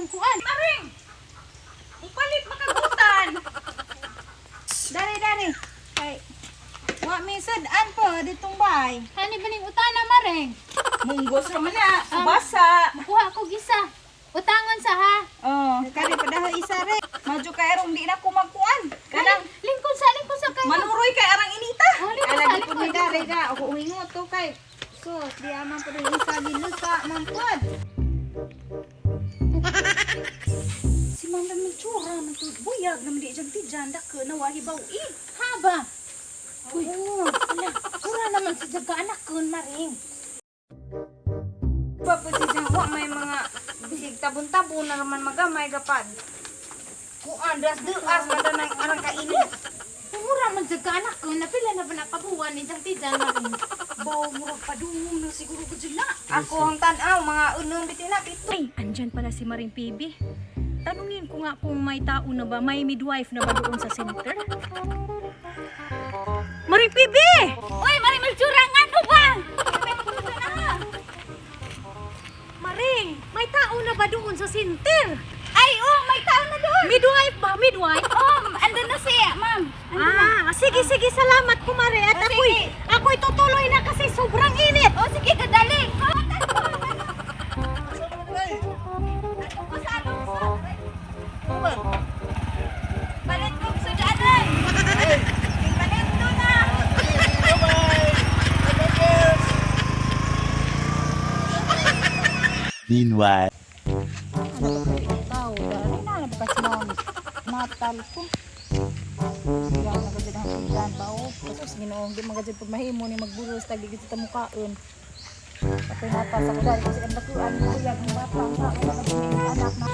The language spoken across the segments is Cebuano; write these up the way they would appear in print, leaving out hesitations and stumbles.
diyang kuan. Maring! Upalit makagutan. Dari dari. Kay wa mi sad-an po ditong bay. Hani ba ning utana, Maring? Munggos ra man na, basa. Mukuha ko gisa. Utangon sa ha. Oh, Kari padaho isa re. madyo kay arong di na ko magkuan. Kanang Lingkod sa kayo. manuroy kay arang inita. Oh, lingkod sa, Alagi pud lingkod. ni dari da ako uhingot to kay sus di aman pud isa gilusa man pud. Si Ma'am Melchora man to buyag naman di jag tijan dako na wahibaw eh. Ha ba? Uy, ala, mura naman si Jaga anak kun, Maring. Pa po si Jang, wa may mga bisig tabon-tabon na raman magamay gapad. Kuan das duas man tanang arang kainit. Mura man Jaga anak kun, napila na ba nakabuwan ni Jang Tijan, Maring? Baw murag padungong na siguro ko dyan na. Ako ang tan-aw mga unong bitina pito. Ay, andyan pala si Maring PB. Tanungin ko nga kung may tao na ba, may midwife na ba doon sa center? Maring PB! Uy, Maring Melchora, ngano ba? Maring, may tao na ba doon sa center? Ay, oh, may tao na doon. Midwife ba? Midwife? Oh, andun na siya, ma'am. Ah, sige, sige, salamat kumare. At Oh, ako'y, sige. ako'y tutuloy na kasi sobrang init. Oh, sige, kadali. Palit kong sudanan. Palit ko na. Meanwhile. Tao dari na na bukas ma'am. Natal ko. Siya na gud ang tiyan ba o. Kasos Ginoong di magajud pag mahimo ni magbulos tag di gid ta mukaon. Patay nata sa ko dari kasi ang dakuan buyag ang bata nga wala ka anak na.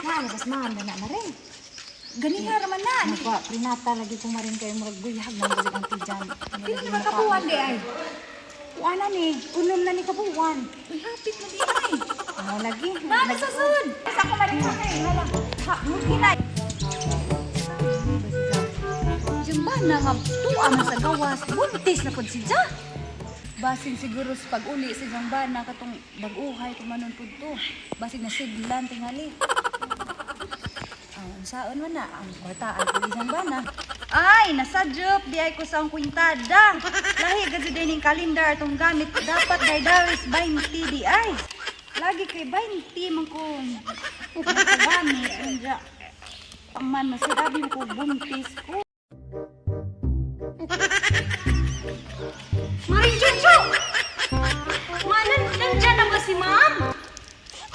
Na bukas ma'am na na rin. Ganiha raman na. Nagpa prinata lagi ko marin kayo murag buyag man gud ang tiyan. Pila na ba kabuwan di ay? Kuana ni, unom na ni kabuwan. Uy, hapit na di ay. Ano lagi? Nana sa sud. Sa ko maring sa kay. Hala. Ha, mughinay. Diyan ba na nga tuwa man sa gawas, buntis na pud si Ja. Basig siguro sa pag-uli sa isang bana katong bag-uhay kumanon pud to. Basig na sidlan tingali. Ang unsaon man na ang bataan pud isang bana. Ay, nasa job di ay ko sa ang kwintada. Lahi gud din ning kalendar atong gamit dapat day dawis 20 di ay. Lagi kay 20 man ko. Nakagamit anja. Paman masirabi ko buntis ko. Maring Chuchu! Manan, nandyan na ba si ma'am?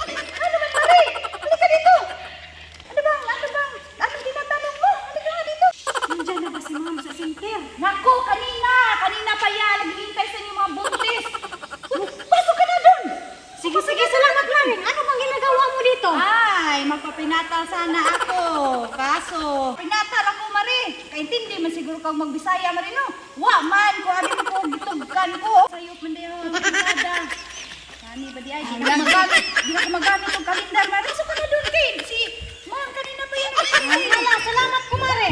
Ano man pare? Halika dito. Ano bang ano bang anong tinatanong mo? Halika nga dito. Nandyan na ba si ma'am sa center? Nako, kanina, kanina pa yan naghihintay sa inyo mga buntis. Pasok ka na doon. Sige, sige, salamat Maring. Ano bang ginagawa mo dito? Ay, magpapinatal sana ako. Kaso, pinatal ako, Mari. Kaintindi man siguro kang magbisaya, Mari, no? Wa man, ko abi mo ko gitugkan ko. Sayop man dayo ang pinada. Kani ba di ay, di na magamit, di na ko magamit og kalendar, Mari. So ka na doon kay si Ma'am kanina pa yan. Ay, hala, salamat kumare.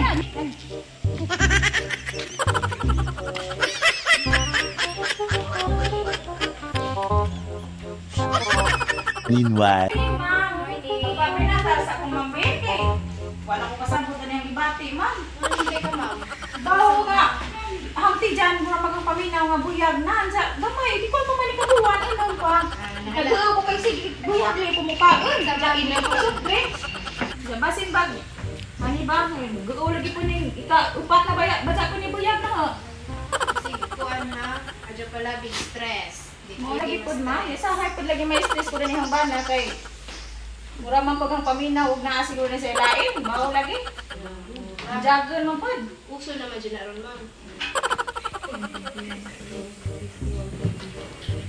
Meanwhile. Ma'am, magpapinatal sa akong ma'am Bete. Wala ko kasabot na niyang ibati, ma'am. Hindi ka, ma'am. Baho nga. Hangti dyan, mura magang paminaw nga buyag na. Ansa, gamay, di ko pa man ikabuwan. Inom pa. Nag-uo ko kay sige, buyag lang ko mukhaon. Diyan na ko soft drinks. Diyan, basin bag. Hani ba? Guo lagi po ni ika upat na baya, basa ko ni buyag na. Ha. Sige, kuan ha. Adyo pala, big stress. Di Mo pwede lagi pod ma, ma-stress. isa hay pod lagi may stress ko rin ang bana kay mura man pag ang paminaw ug naa siguro ni sa ilain, mao lagi. Jagon man pod. Uso naman dyan na ron, ma'am.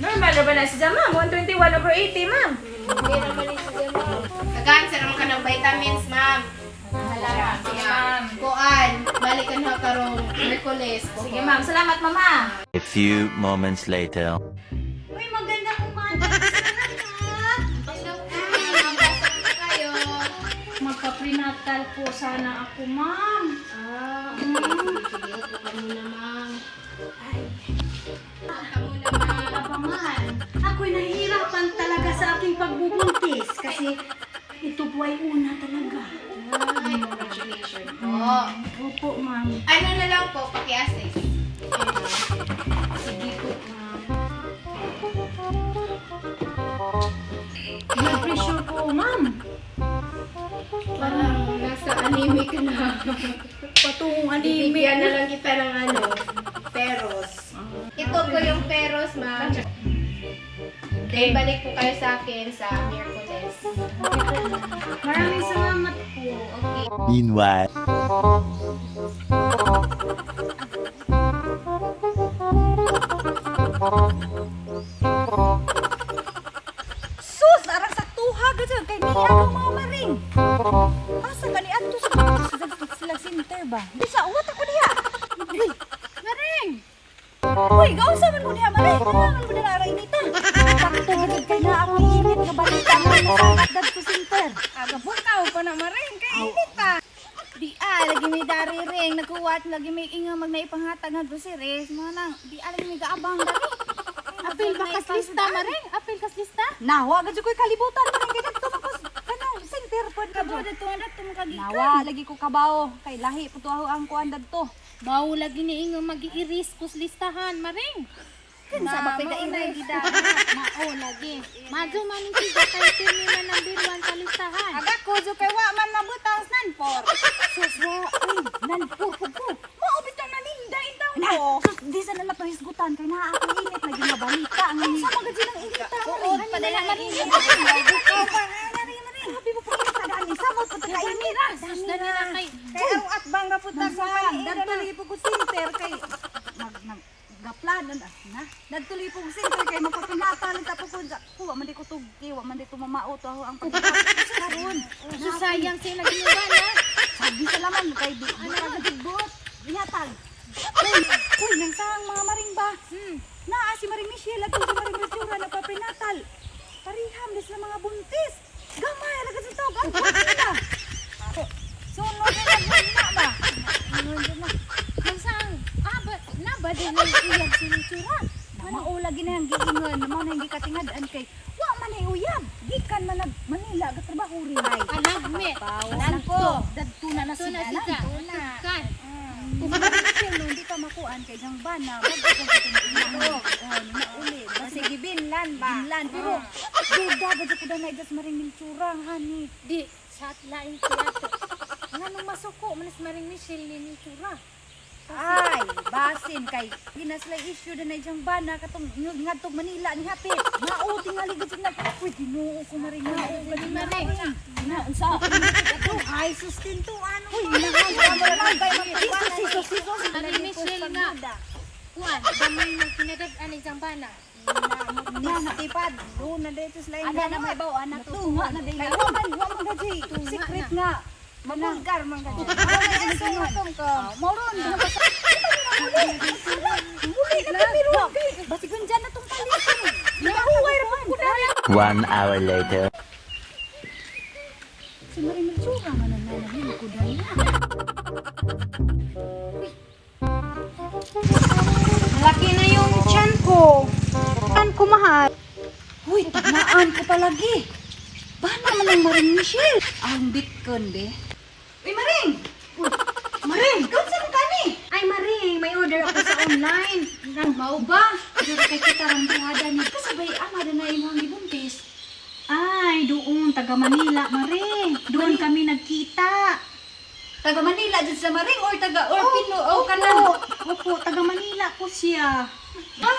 Normal ra ba na si ma'am? 121/80, ma'am. Hindi naman ni siya, ma'am. Tagaan, sa naman ka ng vitamins, ma'am. Hala, sige ma'am. Kuan, balikan ha karong Merkules. Sige ma'am, salamat mama. A few moments later. Uy, magandang umaga sa lahat. Hello, ma'am. Pasok na kayo. Magpa-prenatal po sana ako, ma'am. Ah, sige, upo ka muna, ma'am. Ay. Upo ka muna, ma'am. Abangan. Ako'y nahihirapan talaga sa aking pagbubuntis kasi Kasi ito po ay una talaga. Ay, congratulations po. Opo, ma'am. Ano na lang po, paki-assist. Sige po, ma'am. Blood pressure ko, ma'am. Parang nasa anime ka na. Patungong anime. Bibigyan na lang kita ng ano, peros. Ito po yung peros, ma'am. Then, balik po kayo sa akin sa Miyerkules. Maraming salamat po. Okay. Meanwhile. Sus, arang sa tuha gud kay niya ang mga maring. Asa ka ni adto sa sila center ba? Bisa uwat ako diha. Uy, maring. Uy, gausa man mo diha maring. Kailangan mo dala aray nita. Sakto gud kay na ang init nga balita nga nasa dadto center. Aga bukaw pa na maring kay init pa. Di a lagi may dari ring nagkuwat lagi may inga magnaipanghatag nga groceries mga nang di a lagi may gaabang dari. Apil ba kas lista, Maring? Apil kas lista? Nawa gud ko'y kalibutan maring kay dadto man ko kanang center pod ka. Kabo dito nga dito makagikan. Nawa lagi ko kabawo kay lahi puto ang kuan dadto. Bawo lagi ni ingo magiiris kus listahan, Maring. Kinsa ba pay iris? Mao lagi. Madyo man ni siya kay pirmi man number 1 sa listahan. Aga ko jo kay wa man mabutang nanpor. Sus, wa, ay, nanpur ko ko. Mao bitaw naninda intaw Na, ko. sus, di sa nalang hisgutan kay naa ako init lagi nga balita ang sa mga gid ang inita. Uod padala nga rin. Bukaw pa Grabe mo pa daan isa mo pa kainit. Sus na nila kay Kay ang atbang ra pud tag Nagsang, dadto lagi po ko center kay mag nag gaplanon ah, na. Dadto lagi po ko center kay magpapinata lang tapo ko ko wa man di ko tugki, wa man di tumamao to ako ang pagkaroon. Sus sayang sila ginawa na. Sabi sa laman kay di di ka nagbuot. Ihatag. Uy, uy, nang saan mga maring ba? Naa si Maring Michelle at si Maring Melchora nagpapinatal. Pariham na sila mga buntis. Gamay ra kasi tawag ang na. Sunod na na ba? Nagsang ah ba na ba din ang iyag sinitsura? Mao lagi na ang giingon, mao na ang gikatingad-an kay wa man ay uyab. Gikan man nag Manila gatrabaho rin ay. Alagme. Nanpo, dadto na na Ito na sila. siya. Kan. Kung Maring Michelle no, hindi pa makuan kay jang bana, mag-ko ko Oh, na uli. Kasi gibinlan ba? Binlan pero duda ba jud ko na ijas Maring Melchora hani. Di sa lain siya to. Nganong masuko man is Maring Michelle ni Melchora. Ay, basin kay ginasla issue na na bana katong ngadtog Manila ni hapit. Mao tingali gud na. Uy, Ginoo ko maring mao gud Maring. Na unsa? Ay sustento ano. Uy, inahan ka mo Sus, sus, sus. Maring Michelle nga. Kuan, gamay ng kinadag-an ni Zambana. Na Tipad, doon na dito sila Ana na may baw ana tunga na day. Wa man wa man gadi. Secret nga. Mabulgar man ka. Mauron. Muli na pero basigon dyan na tong palit. Nahuway ra pud ko na. 1 hour later. Si Maring Melchora man ang nanahin ko dahil. Malaki na yung tiyan ko. Tiyan ko, mahal. Uy, tagnaan ko palagi. Bana man ang Maring Michelle. Ang bitcon, be. Uy, Maring! Uy, Maring, kaunsa man kani? Ay, Maring, may order ako sa online. Mao ba? Pero kay kita rang duhada ni kasabay ama na na imong gibuntis. Ay, doon, taga Manila, Maring. Doon kami nagkita. Taga Manila jud sa Maring or taga or Pino o kanang. Opo, taga Manila po siya. Ha?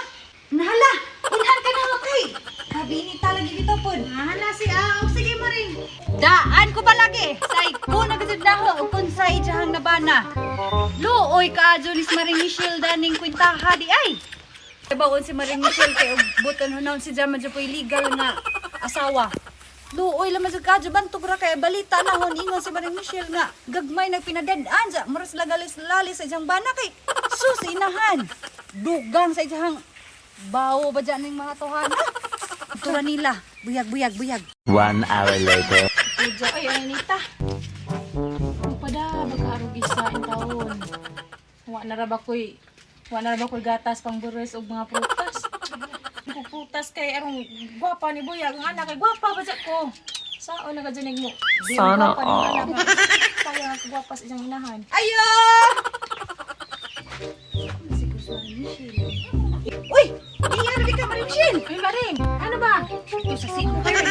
Nahala, unhan ka na kay. Kabini talaga kita pod. Mahala si Ah. Sige, Maring. Daan ko palagi. Say ko na gud naho ug kun sa ijahang nabana. Luoy kaadyo ni si Maring Michelle daning kwintaha di ay. Baon si Maring Michelle kay og buton hunaon si Jama po'y legal nga asawa. Luoy laman sa kadyo bantog ra kay balita na hon ingon si Maring Michelle nga gagmay nagpinadad-an sa maras lagalis lali sa ijang bana kay sus inahan. Dugang sa ijang bawo ba dyan ning mga tohana. Tura nila, buyag buyag buyag. 1 hour later. Udya, ay, Anita. Ano pa da, magkaarog isa in taon. Wa na ra ba ko'y, wa na ra ba ko'y gatas pang bures og mga prutas. Kung prutas kay arong gwapa ni Buyag, ang anak kay gwapa ba ko. Sao na ka dyan mo? Sana all. Sayang ang kagwapas isang inahan. Ayo! Uy! Iya, di ka Maring Michelle! Ay, Maring! Ano ba? Ito sa siko kayo.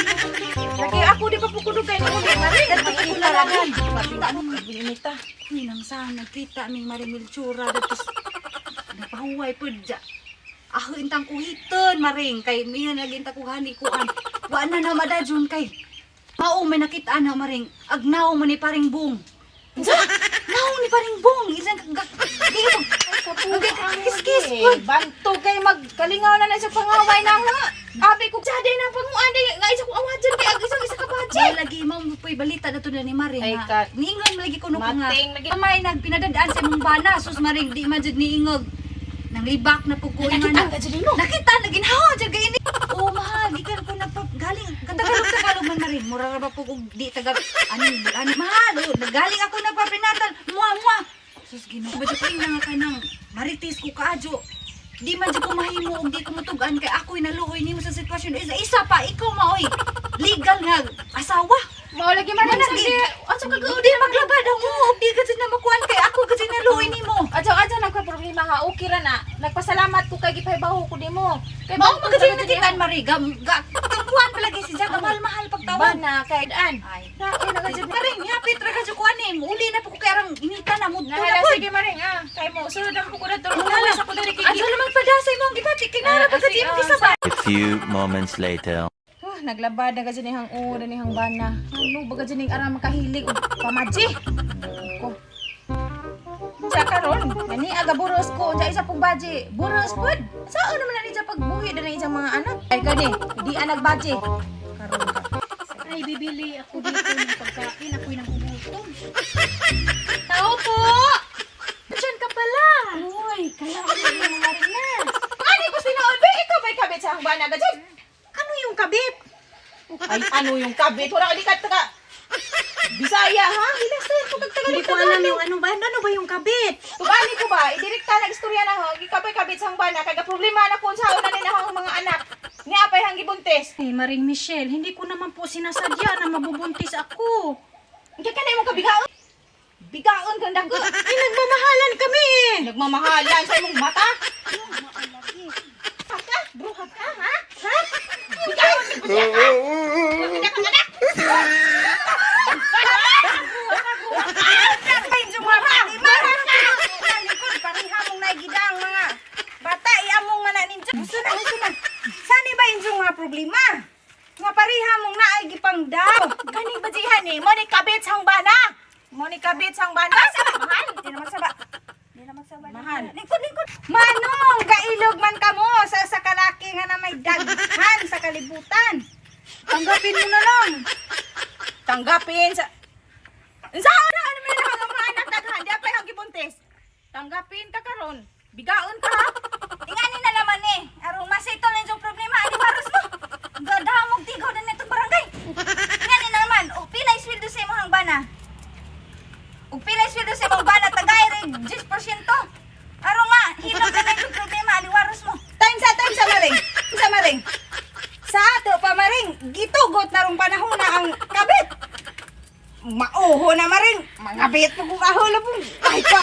Lagi ako di pa pukudog kayo. Ano ba, Maring? Kita lagi. Binita. Ninang saan nagkita aming Maring Melchora dapos napahuway po dya. Ako intang kuhiton, Maring, kay miyan lagi intang kuhani kuan. Wa na na madadyon kay. Mao may nakita na Maring, agnaw man ni paring bong. Unsa? Naw ni paring bong, isang di mo. Kiss-kiss po. Banto kay magkalingaw na na sa pangaway na nga. Abi ko sa day ng panguan day nga isa ko awadyan kay ag isang isa ka budget. May lagi mo po'y balita na to na ni Maring. Ay, ha. ka- Niingon lagi kuno ko nga. Mating lagi. Kamay nagpinadadaan sa imong bana sus Maring di man jud niingog. Nang libak na po ko ingan. Nakita ka dyan mo. Nakita na ginhawa jud kay ini. Oh mahal, gikan ko nagpa galing katagalog Tagalog man Maring. Mura ra ba po kog di taga ani ani mahal. Oh, nagaling ako nagpapinatal. Mua mua. Sus Ginoo, ba jud ko nga kanang marites ko kaadyo. Di man jud ko mahimo og di ko mutug-an kay ako'y naluoy nimo sa sitwasyon. Isa, isa pa ikaw maoy legal nga asawa. Mao lagi Maring Mana sa di di. Ato ka di maglabad ang uog di ka jud na makuan kay ako kasi naluoy nimo. Adyo adyo nagka problema ha. Okay ra na. Nagpasalamat ko kay gipahibaw ko nimo. Kay Mao banto man kasi ka dyan nakitaan Marie, gam ga kuan palagi si Jack, mahal mahal pagtawag. Bana kay daan. Ay. Na ay naka dyan. Maring, hapit ra ka jud kuan ni. Uli na po ko kay arang inita na mudto na Nahala po. sige Maring ah. Kay mo sulod ang ko dadto. Wala sa ko diri kay. Adyo naman padasay mo ang gipati kay nara pa Ah, sa imong gisaba. A few moments later. Huh, naglabad na gadyan nihang ura nihang bana. Ano ba gadyan ning ara makahilig og pamaji? Ko. Unsa karon? Ani aga buros ko unsa isa pong baji. Buros pud. Sao naman na niya pagbuhi na isang mga anak? Ay kani, di anak baji. Karon ka. Ay, bibili ako dito ng pagkain. Ako'y nagugutom. Tao po! Diyan ka pala! Uy, kaya ako yung mga rin na. Ani ko sinuod ba ikaw ba'y kabit sa hang bana gadyan? Ano yung kabit? Ay ano yung kabit? Wala ka di ka taga Bisaya ha? Hilasin ko kag Tagalog. Hindi ko alam yung ano ba. Ano ba yung kabit? Tubali ko ba, idirekta na istorya na ho, gikabay kabit sa bana, kay problema na kung saan na nila ang mga anak. Nga apay hang gibuntis. Eh, Maring Michelle, hindi ko naman po sinasadya na mabubuntis ako. Hindi ka na imong kabigaon. Bigaon kang dako. Ay, nagmamahalan kami eh! Nagmamahalan sa imong mata. Ka, bruha ka, ha? Ha? Bigaon ni siya ka. Nakita kang anak. Mga bata iamong man na ninyo. Gusto na, gusto na. Sani ba inyong mga problema? Nga pareha mong naay gipangdaw. Kaning bajihan ni, mo ni kabit sang bana. Mo ni kabit sang bana. Mahal. Di na magsaba. Di na magsaba. Mahal. Lingkod, lingkod. Manong, kailog man kamo sa kalaki nga na may daghan sa kalibutan. Tanggapin mo na lang. Tanggapin sa Unsa na ano man ang mga anak daghan di apay hang gibuntis. Tanggapin ka karon. Bigaon ka ha. Ingani na naman eh. Arong masitol na yung problema. Ani baros mo. Gadamog tigaw na nitong barangay. Ingani na naman. O pila isweldo sa imong bana. O pila isweldo sa imong bana. Tagay rin 10%. Arong ma, hilom na na yung problema. Ani waros mo. Time sa maring. Sa maring. Sa ato pa maring, gitugot na rong panahon na ang kabit. Mauho na maring, mga bit po kung ahulo pong. Ay, pa.